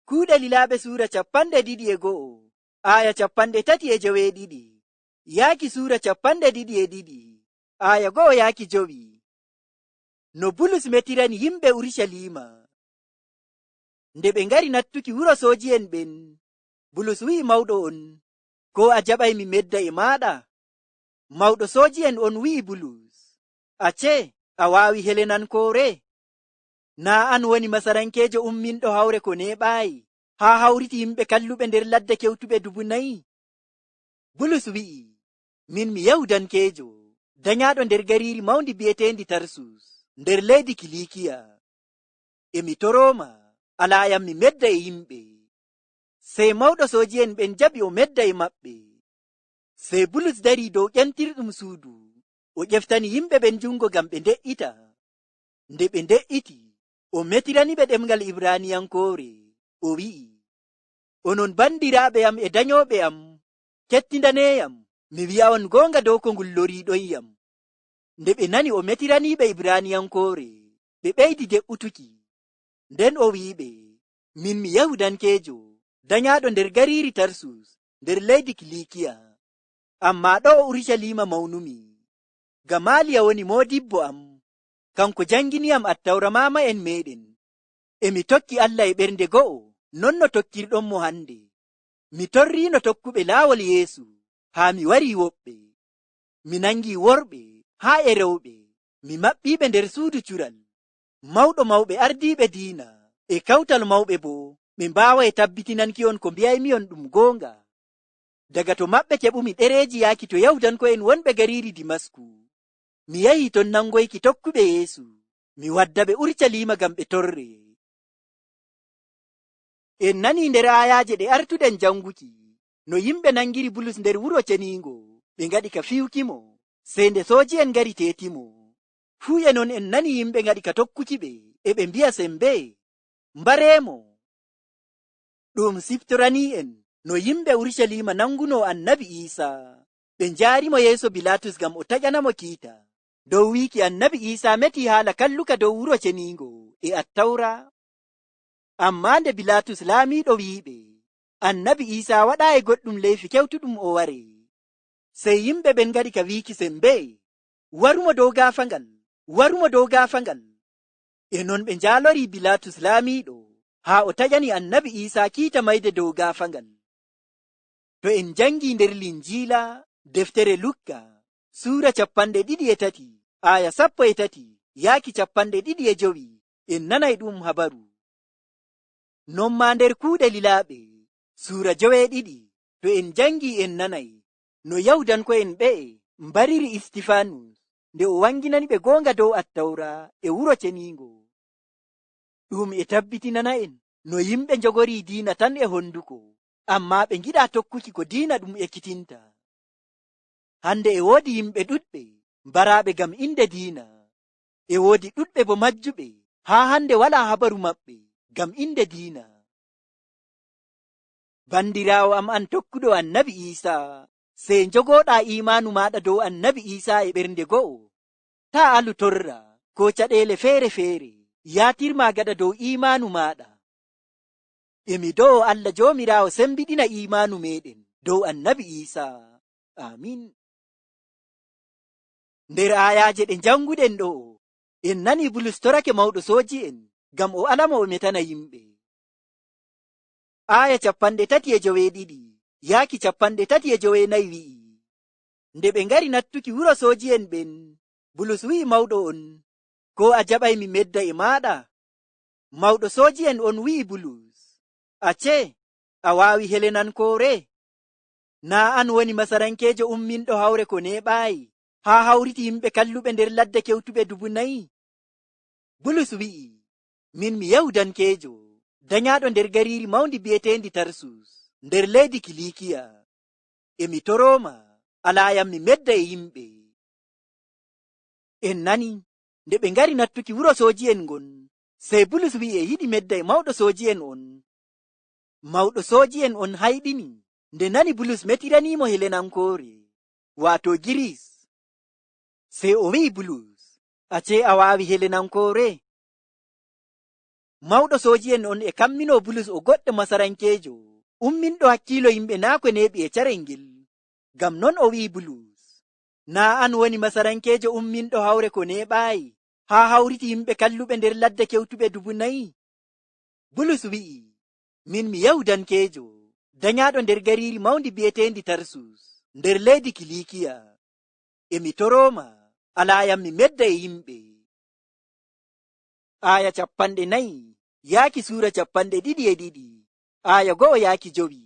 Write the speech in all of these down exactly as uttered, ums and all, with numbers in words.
Kuuɗe Lilaaɓe suura capanɗe ɗiɗi e go'o, aaya capanɗe tati e joweeɗiɗi, yaaki suura capanɗe ɗiɗi e ɗiɗi, aaya go'o yaaki jowi. No Bulus metirani yimɓe Urucaliima. Nde ɓe ngari nattuki wuro sooji'en ɓen, Bulus wi'i mawɗo on, "Koo a jaɓay mi medda e maaɗa?" Mawɗo sooji'en on wi'i Bulus, "Acee, a waawi Helenankoore? Naa an woni Masarankeejo umminɗo hawre ko neeɓaayi, haa hawriti yimɓe kalluɓe nder ladde kewtuɓe dubu nayi?" Bulus wi'i, "Min mi Yahuudankeejo, danyaaɗo nder gariiri mawndi bi'eteendi Tarsus, nder leydi Kiliikiya. E mi torooma, alaa yam mi medda e yimɓe." Sey mawɗo sooji'en ɓen jaɓi o medda e maɓɓe. Sey Bulus darii dow ƴentirɗum suudu, o ƴeftani yimɓe ɓen junngo ngam ɓe nde'ita. Nde ɓe nde'iti, o metirani ɓe ɗemngal Ibraaniyankoore, o wi'i, "Onon banndiraaɓe am e danyooɓe am, kettindanee yam, mi wi'a on goonga dow ko ngullorii ɗon yam." Nde ɓe nani o metiranii ɓe Ibraaniyankoore, ɓe ɓeydi de'utuki. Nden o wi'i ɓe, "Min mi Yahuudankeejo, danyaaɗo nder gariiri Tarsus, nder leydi Kiliikiya. Ammaa ɗo'o Urucaliima mawnumi. Gamaaliya woni moodibbo am. Kanko janngini yam Attawra maama'en meeɗen. E mi tokki Allah e ɓernde go'o, non no tokkirɗon mo hannde. Mi torriino tokkuɓe laawol Yeesu, haa mi warii woɓɓe. Mi nangii worɓe haa e rewɓe, mi maɓɓii ɓe nder suudu cural. Mawɗo mawɓe ardiiɓe diina e kawtal mawɓe boo, ɓe mbaaway tabbitinanki on ko mbi'aymi on ɗum goonga. Daga to maɓɓe keɓumi ɗereeji yaaki to Yahuudanko'en wonɓe gariiri Dimasku. Mi yahi ton nangoyki tokkuɓe Yeesu, mi wadda ɓe Urucaliima ngam ɓe torre." En nanii nder aayaaje ɗe artuɗen jannguki, no yimɓe nangiri Bulus nder wuro ceniingo, ɓe ngaɗi ka fiyuki mo, sey nde sooji'en ngari teeti mo. Fuu e non en nanii yimɓe ngaɗi ka tokkuki ɓe, e ɓe mbi'a sembe, "Mbaree mo." Ɗum siftoranii en no yimɓe Urucaliima nangunoo Annabi Iisaa. Ɓe njaari mo yeeso Bilaatus ngam o taƴana mo kiita dow wiiki Annabi Iisaa metii haala kalluka dow wuro ceniingo e Attawra. Ammaa nde Bilaatus laamiiɗo wi'i ɓe, "Annabi Iisaa waɗaayi goɗɗum leyfi kewtuɗum o waree," sey yimɓe ɓen ngaɗi ka wiiki sembe, "Waru mo dow gaafagal! Waru mo dow gaafagal!" E non ɓe njaalorii Bilaatus laamiiɗo, haa o taƴani Annabi Iisaa kiita mayde dow gaafagal. To en njanngi nder Linjiila, deftere Lukka, suura capanɗe ɗiɗi e tati, aaya sappo e tati, yaaki capanɗe ɗiɗi e jowi, en nanay ɗum habaru. Non maa nder Kuuɗe Lilaaɓe, suura joweeɗiɗi, to en njanngi en nanay no Yahuudanko'en ɓe'e mbariri Istifaanus, nde o wanginani ɓe goonga dow Attawra e wuro ceniingo. Ɗum e tabbitinana en no yimɓe njogorii diina tan e honduko, ammaa ɓe ngiɗaa tokkuki ko diina ɗum ekkitinta. Hannde e woodi yimɓe ɗuɗɓe mbaraaɓe ngam innde diina. E woodi ɗuɗɓe boo majjuɓe, haa hannde walaa habaru maɓɓe ngam innde diina. Banndiraawo am an tokkuɗo Annabi Iisaa, sey njogooɗaa iimaanu maaɗa dow Annabi Iisaa e ɓernde go'o. Taa alu torra koo caɗeele feere-feere yaatirmaa gaɗa dow iimaanu maaɗa. E mi do'o Allah Joomiraawo sembiɗina iimaanu meeɗen dow Annabi Iisaa. Aamin. Nder aayaaje ɗe njannguɗen ɗo'o, en nani Bulus torake mawɗo sooji'en ngam o ala mo o metana yimɓe. Aaya capanɗe tati e joweeɗiɗi yaaki capanɗe tati e joweenayi wi'i, nde ɓe ngari nattuki wuro sooji'en ɓen, Bulus wi'i mawɗo on, "Koo a jaɓay mi medda e maaɗa?" Mawɗo sooji'en on wi'i Bulus, "Acee, a waawi Helenankoore? Naa an woni Masarankeejo umminɗo hawre ko neeɓaayi, haa hawriti yimɓe kalluɓe nder ladde kewtuɓe dubu nayi?" Bulus wi'i, "Min mi Yahuudankeejo, danyaaɗo nder gariiri mawndi bi'eteendi Tarsus, nder leydi Kiliikiya. E mi torooma, alaa yam mi medda e yimɓe." En nani, nde ɓe ngari nattuki wuro sooji'en ngon, sey Bulus wi'i e yiɗi medda e mawɗo sooji'en on. Mawɗo sooji'en on hayɗini nde nani Bulus metiranii mo Helenankoore, waato Giris. Sey o wi'i Bulus, "Acee a waawi Helenankoore?" Mawɗo sooji'en on e kamminoo Bulus o goɗɗo masarankeejo, umminɗo hakkiilo yimɓe naa ko neeɓi e carel ngel. Ngam non o wi'i Bulus, "Naa an woni masarankeejo umminɗo hawre ko neeɓaayi, haa hawriti yimɓe kalluɓe nder ladde kewtuɓe dubu nayi?" Bulus wi'i, "Min mi Yahuudankeejo, danyaaɗo nder gariiri mawndi bi'eteendi Tarsus, nder leydi Kiliikiya. E mi torooma, alaa yam mi medda e yimɓe." Aaya capanɗe nayi yaaki suura capanɗe ɗiɗi e ɗiɗi, aaya go'o yaaki jowi.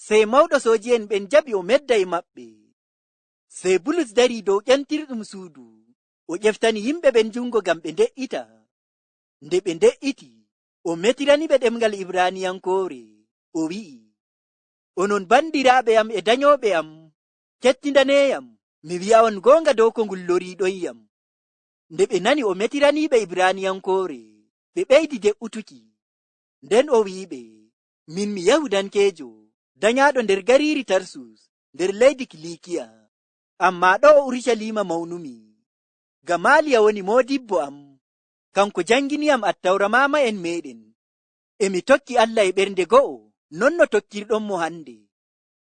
Sey mawɗo sooji'en ɓen jaɓi o medda e maɓɓe. Sey Bulus darii dow ƴentirɗum suudu, o ƴeftani yimɓe ɓen jungo ngam ɓe nde'ita. Nde ɓe nde'iti, o metirani ɓe ɗemngal Ibraaniyankoore, o wi'i, "Onon bandiraaɓe am e danyooɓe am, kettindanee yam, mi wi'a on goonga dow ko ngullorii ɗon yam." Nde ɓe nani o metiranii ɓe Ibraaniyankoore, ɓe ɓeydi de'utuki. Nden o wi'i ɓe, "Min mi Yahuudankeejo, danyaaɗo nder gariiri Tarsus, nder leydi Kiliikiya. Ammaa ɗo'o Urucaliima mawnumi. Gamaaliya woni moodibbo am. Kanko jangini yam Attawra maama'en meeɗen. E mi tokki Allah e ɓernde go'o, non no tokkirɗon mo hande.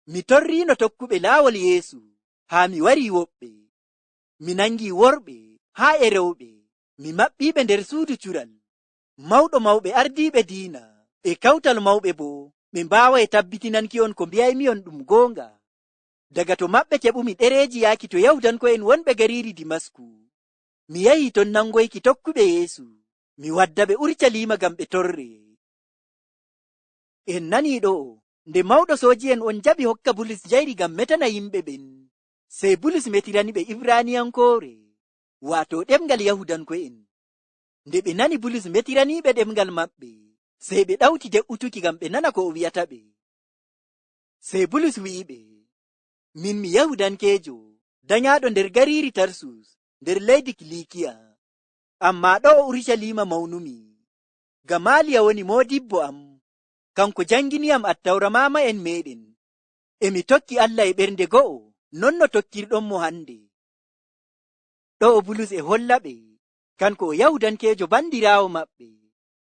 Mi torriino tokkuɓe laawol Yeesu, haa mi warii woɓɓe. Mi nangi worɓe haa e rewɓe, mi maɓɓii ɓe nder suudu cural. Mawɗo mawɓe ardiiɓe diina, e kawtal mawɓe boo, ɓe mbaaway tabbitinanki on ko mbi'aymi on ɗum goonga. Daga to maɓɓe keɓumi ɗereeji yaaki to Yahuudanko'en wonɓe gariiri Dimasku. Mi yahi ton nangoyki tokkuɓe Yeesu, mi wadda ɓe Urucaliima ngam ɓe torre." En nanii ɗo'o, nde mawɗo sooji'en on jaɓi hokka Bulus njayri ngam metana yimɓe ɓen, sey Bulus metirani ɓe Ibraaniyankoore, waato ɗemngal Yahuudanko'en. Nde ɓe nani Bulus metiranii ɓe ɗemngal maɓɓe, sey ɓe ɗawti de'utuki ngam ɓe nana ko o wi'ata ɓe. Sey Bulus wi'i ɓe, "Min mi Yahuudankeejo, danyaaɗo nder gariiri Tarsus, nder leydi Kiliikiya. Ammaa ɗo'o Urucaliima mawnumi. Gamaaliya woni moodibbo am. Kanko jangini yam Attawra maama'en meeɗen. E mi tokki Allah e ɓernde go'o, non no tokkirɗon mo hande." Ɗo'o Bulus e holla ɓe, kanko o Yahuudankeejo bandiraawo maɓɓe,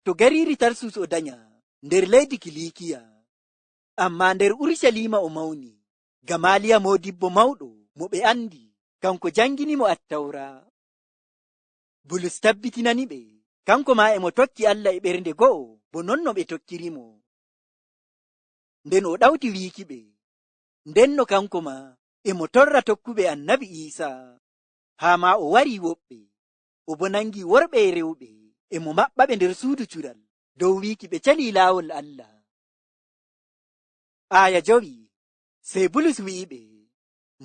to gariiri Tarsus o danya, nder leydi Kiliikiya. Ammaa nder Urucaliima o mawni, Gamaaliya moodibbo mawɗo mo ɓe andi, kanko jangini mo Attawra. Bulus tabbitinani ɓe, kanko maa e mo tokki Allah e ɓernde go'o, bo non no ɓe tokkiri mo. Nden o ɗawti wiiki ɓe, ndenno kanko maa e mo torra tokkuɓe Annabi Iisa, haa maa o wari woɓɓe, o bo nangi worɓe e rewɓe, e mo maɓɓa ɓe nder suudu cural, dow wiiki ɓe cali laawol Allah. Aaya jowi, sey Bulus wi'i ɓe,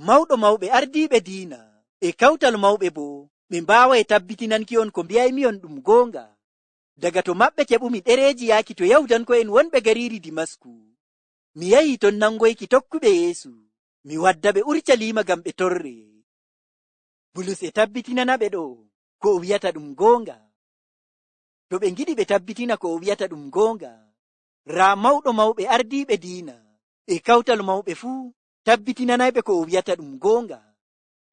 "Mawɗo mawɓe ardiiɓe diina e kawtal mawɓe boo, ɓe mbaaway tabbitinanki on ko mbi'aymi on ɗum goonga. Daga to maɓɓe keɓumi ɗereeji yaaki to Yahuudanko'en wonɓe gariiri Dimasku. Mi yahi ton nangoyki tokkuɓe Yeesu, mi wadda ɓe Urucaliima ngam ɓe torre." Bulus e tabbitinana ɓe ɗo'o ko o wi'ata ɗum goonga. To ɓe ngiɗi ɓe tabbitina ko o wi'ata ɗum goonga, raa mawɗo mawɓe ardiiɓe diina e kawtal mawɓe fuu tabbitinanayɓe ko o wi'ata ɗum goonga.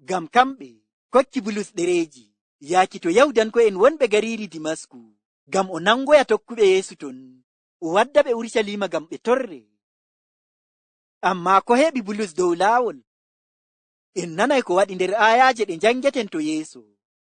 Ngam kamɓe kokki Bulus ɗereeji yaaki to Yahuudanko'en wonɓe gariiri Dimasku, ngam o nangoya tokkuɓe Yeesu ton, o wadda ɓe Urucaliima ngam ɓe torre. Ammaa ko heɓi Bulus dow laawol? En nanay ko waɗi nder aayaaje ɗe njangeten to yeeso.